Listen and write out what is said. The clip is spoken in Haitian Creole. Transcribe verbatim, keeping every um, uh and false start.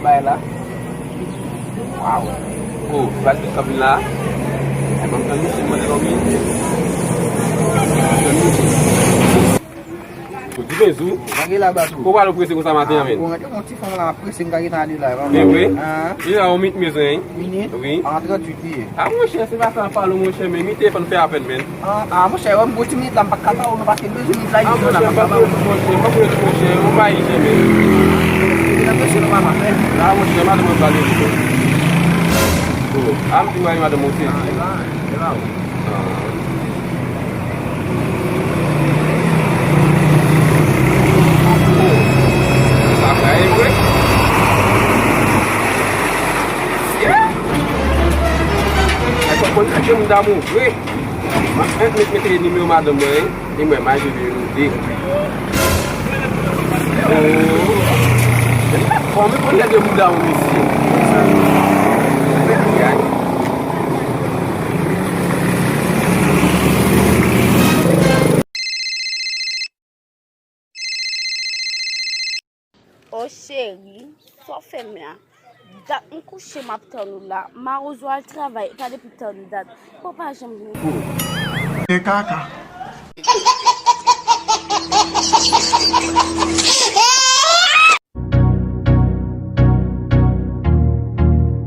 Ay la. Waw. Oh, pral vin kanpe la. Ay, ban m tann misye, mande lòmi. Ou di bezou. Gade la, Batou. Kou pral prese konsa maten an, men. Bon, gade yon ti fanm la, prese, m ka gentan ale la, e vre? Ah. Li la, yon minit bezwen, wi. Minit? Wi. Ah, tranntuit li ye. Ah, monchè, se pa sa m pale, monchè, men mi telefòn fè apèn, men. Ah, ah, monchè, wè m gon ti minit la, m pa ka ba ou non, paske bezwen minit la, ah, monchè, m pa konnen, monchè, m pa konnen, monchè, ou pa yi jenmen. Nan bezwen nou pa fè. Ah, monchè, madanm mwen pale. Oh, ah, m di mari madanm mwen sezi. Ah, e pa, e pa ou. Ah. Sa fè vre. Yeah! Ay, fòk mwen chache moun damou vre. Mwen mete, mete nimewo madanm mwen, e mwen mache vin rode. Oh. Fò mwen konn lè de moun damou, mesye. Ay, ay. O cheri, sa w fè m la? Dat m kouche, m ap tann ou la. Mawozo al travay, e pa depi tann dat. Bon, pa janm vini. E kaka.